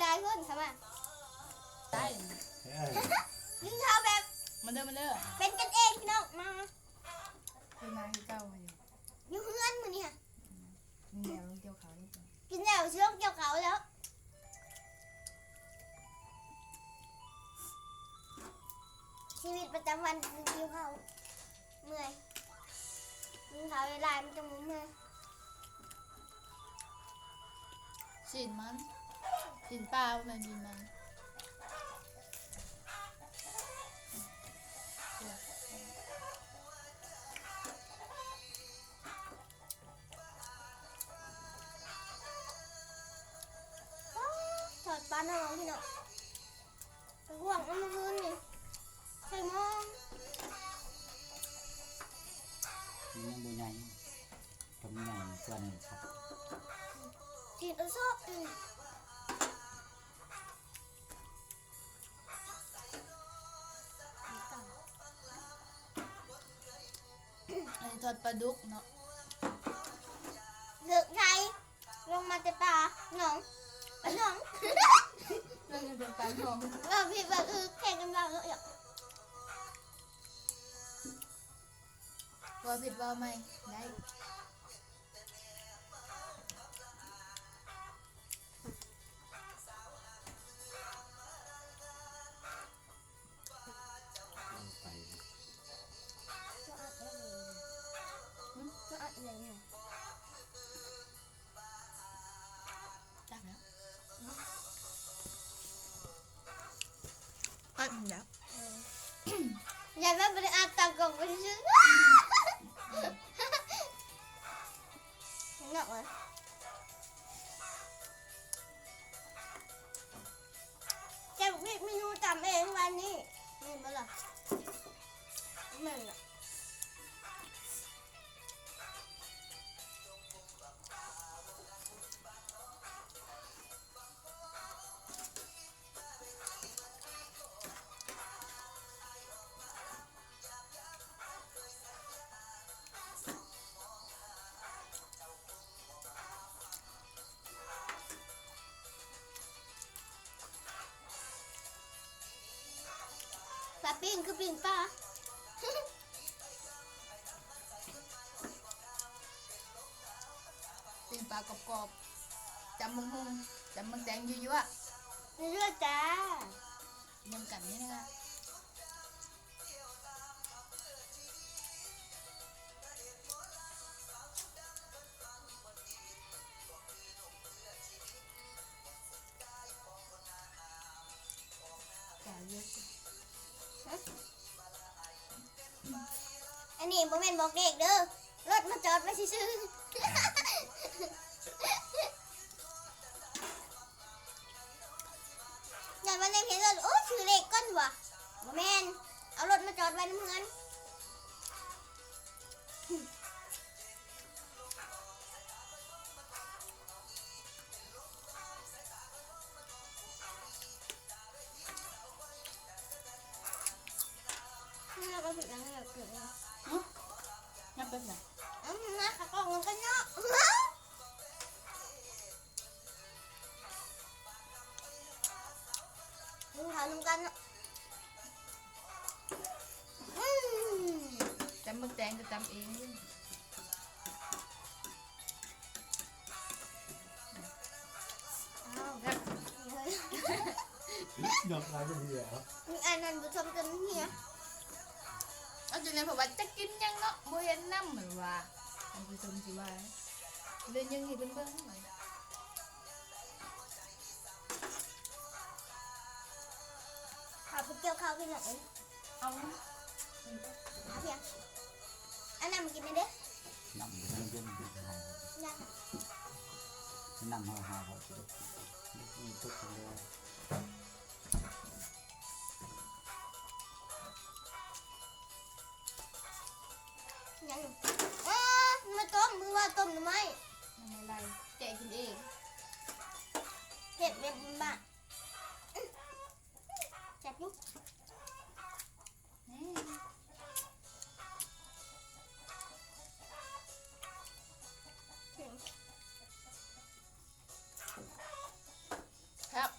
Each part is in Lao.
ຫຼາຍຄົນເຂົ້າມາ ໄດ້ ກິນເຂົ້າແບບ ມາເດີ ມາເດີ ເປັນກັນເອງພີ່ນ້ອງ ມາ ເປັນມາຄືເກົ່າ ຢູ່ເຮືອນມື້ນີ້ຫັ້ນ ກິນແລ້ວລົງກ່ຽວເຂົ້າ ກິນແລ້ວຊິລົງກ່ຽວເຂົ້າແລ້ວ. ຊີວິດປະຈຳວັນຄືຫິວເຂົ້າ ເມື່ອຍ ກິນເຂົ້າຫຼາຍໆ ມັນຈະບໍ່ເມື່ອຍ. ຊີ້ນມັນ ຊີ້ນປາ ບໍ່ແມ່ນຊີ້ນມັນ. ທອດປາໜອງພີ່ນ້ອງ ໄປຫວ່າງເອົາມື້ຄືນນີ້ ໃສ່ໝໍ້ ມັນຍັງບໍ່ໃຫຍ່ ຖ້າມັນໃຫຍ່ກວ່ານີ້ຄັກ ຊີ້ນເອົາຊອກ ອັນນີ້ທອດປາດຸກເນາະ ເລິກໄທ ລົງມາແຕ່ປາໜອງ ປາໜອງ ລົງມາແຕ່ປາໜອງ ເວົ້າຜິດວ່າຄືແຂ່ງກັນເວົ້າເນາະ ເວົ້າຜິດເວົ້າໃໝ່ໄດ້. ຈັກແລ້ວ ອັດແລ້ວ ຢ້ານວ່າບໍ່ໄດ້ອັດ ຕັ້ງກ້ອງໄວ້ຊື່ໆ ເນາະ ແກງພລິກມີໜູຕຳເອງວັນນີ້ ແມ່ນບໍ່ລະ? ແມ່ນລະ. ປາປີ້ງຄືປີ້ງປາ ປີ້ງປາກອບໆ ຕຳບັກຫຸ່ງ ຕຳບັກແຕງ ຍົວໆ ຍົວໆ ຈ້າ ນຳກັນນີ້ນະ. ອັນນີ້ບໍ່ແມ່ນບອກເລກເດີ ລົດມາຈອດໄວ້ຊື່ໆ. ຢ້ານວ່າໃນເພຈ ໂອ້ ຊື້ເລກກ່ອນຫວາ ບໍ່ແມ່ນ ເອົາລົດມາຈອດໄວ້ນຳເຮືອນ. ແລ້ວກໍຜິດຫຍັງ ຫຶ ຍັງເປັນຫຍັງ? ເອົາມາຂະກອງນຳກັນເນາະ. ກິນເຂົ້ານຳກັນເນາະ. ອືມ ຕຳບັກແຕງກໍຕຳເອງ. ອ້າວ ແຊບ ຍອມຮັບເລີຍ. ອັນນັ້ນບໍ່ຊົມຈົນເຫຍ. ເອົາ ຈັ່ງໃດເພາະວ່າຈະກິນຫຍັງເນາະ ບໍ່ເຫັນນ້ຳ ແມ່ນວ່າ ທ່ານຜູ້ຊົມຊິວ່າ ເລີຍຍັງໃຫ້ເພິ່ນເບິ່ງ. ເຂົ້າໄປກ່ຽວເຂົ້າພີ່ນ້ອງເອີຍ. ເອົາ ເອົາພຽງ ເອົານ້ຳມາກິນແດ່ເດີ້. ນ້ຳມັນເຢັນໆ ຢາກ ນ້ຳເຮົາຫາເຮົາຊິໄດ້ກິນ ມີທຸກຄົນແລ້ວ. ຫຍັງ? ເອີ ມາຕົ້ມ ຄືວ່າຕົ້ມໜໍ່ໄມ້ ໜໍ່ໄມ້ໄລ່ ແກະກິນເອງ ເຮັດແບບບ້ານໆ. ແຊບຢູ່ ແຊບ.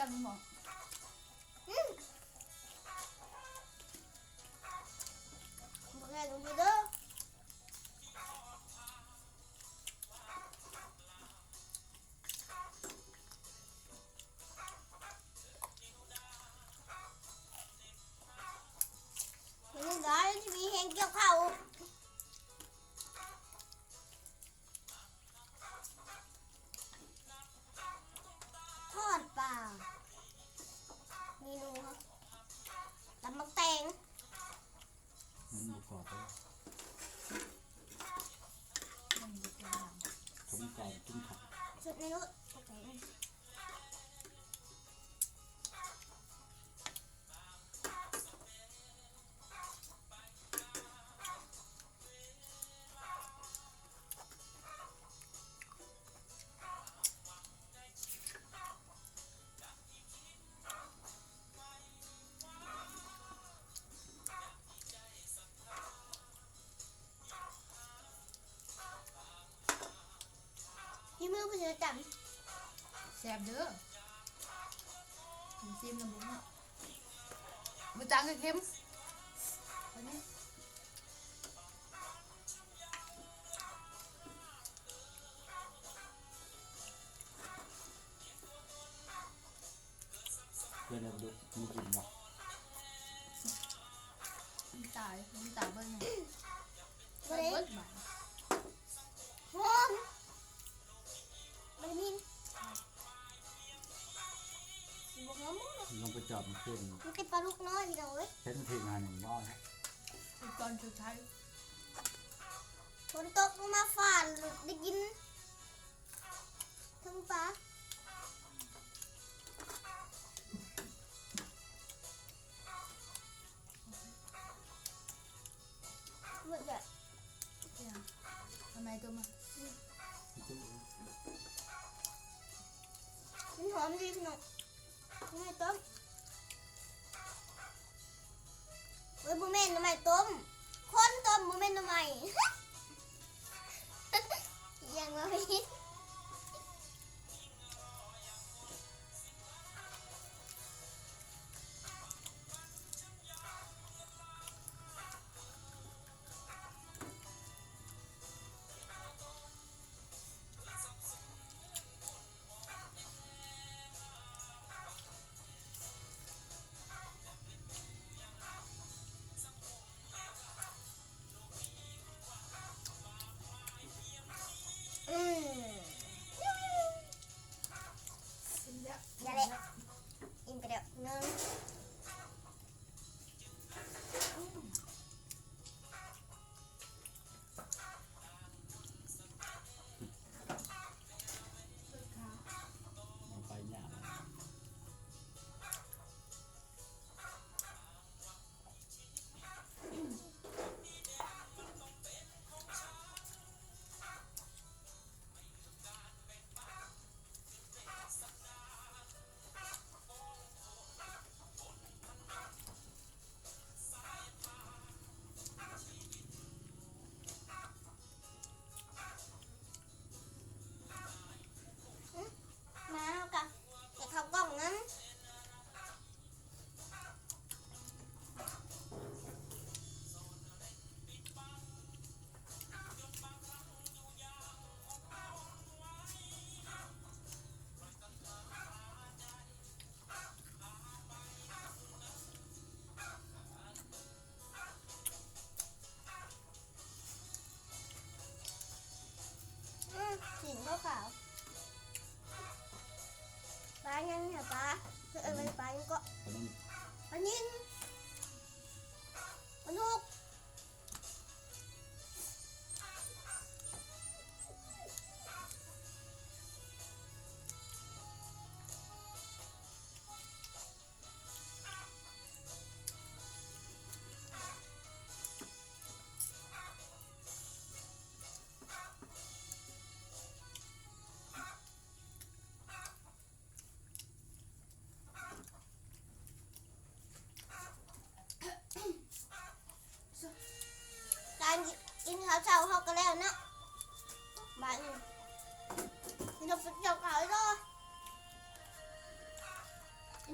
ອືມ ບໍ່ແມ່ນເດີ. ມື້ນີ້ກໍຊິມີແຮງກ່ຽວເຂົ້າ ທອດປາ ເມນູຕຳບັກແຕງ. ມັນບໍ່ກອບເດ້ ມັນບໍ່ກອບ ຄັນມັນກອບກິນຄັກ ສຸດໃນໂລດ ບັກແຕງ. ທີ່ມືເພິ່ນຈະຕຳ ແຊບເດີ ຊິມນຳເບິ່ງເນາະ ບໍ່ຈາງກໍເຄັມ ອັນນີ້ ເພິ່ນເອົາໄປດູ ມີກິນບໍ່? ມັນຕາຍ ມັນຕາຍເບິດແລ້ວ ບໍ່ໄດ້ ເບິດບາດ ຫອມ ບໍ່ໄດ້ມີ ບໍ່ຫອມ ລົງໄປຈອບມັນຂຶ້ນ ມີແຕ່ປາດຸກນ້ອຍພີ່ນ້ອງເອີຍ ເຫັນມັນຖືກງານຫຍັງບໍ່ນະ ຕອນສຸດທ້າຍ ຝົນຕົກລົງມາຟ້າ ໄດ້ຍິນ ເທິງປາ ເບິດແລ້ວ ເອົາໃໝ່ຕົວມາ ມັນຫອມດີພີ່ນ້ອງ ເອົາໃໝ່ຕົວ ເອີຍ ບໍ່ແມ່ນໜໍ່ໄມ້ຕົ້ມ ຄົນຕົ້ມ ບໍ່ແມ່ນໜໍ່ໄມ້ ອີຫຍັງວະພີ່?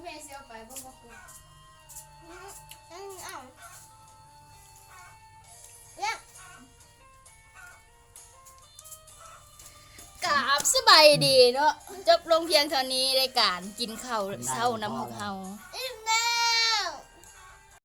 ແມ່ຊິເອົາໄປບໍ່ ບໍ່ກຸ້ງ? ອືມ ເອົາ ກາບສະບາຍດີເນາະ ຈົບລົງພຽງເທົ່ານີ້ ລາຍການກິນເຂົ້າເຊົ້ານຳພວກເຮົາ.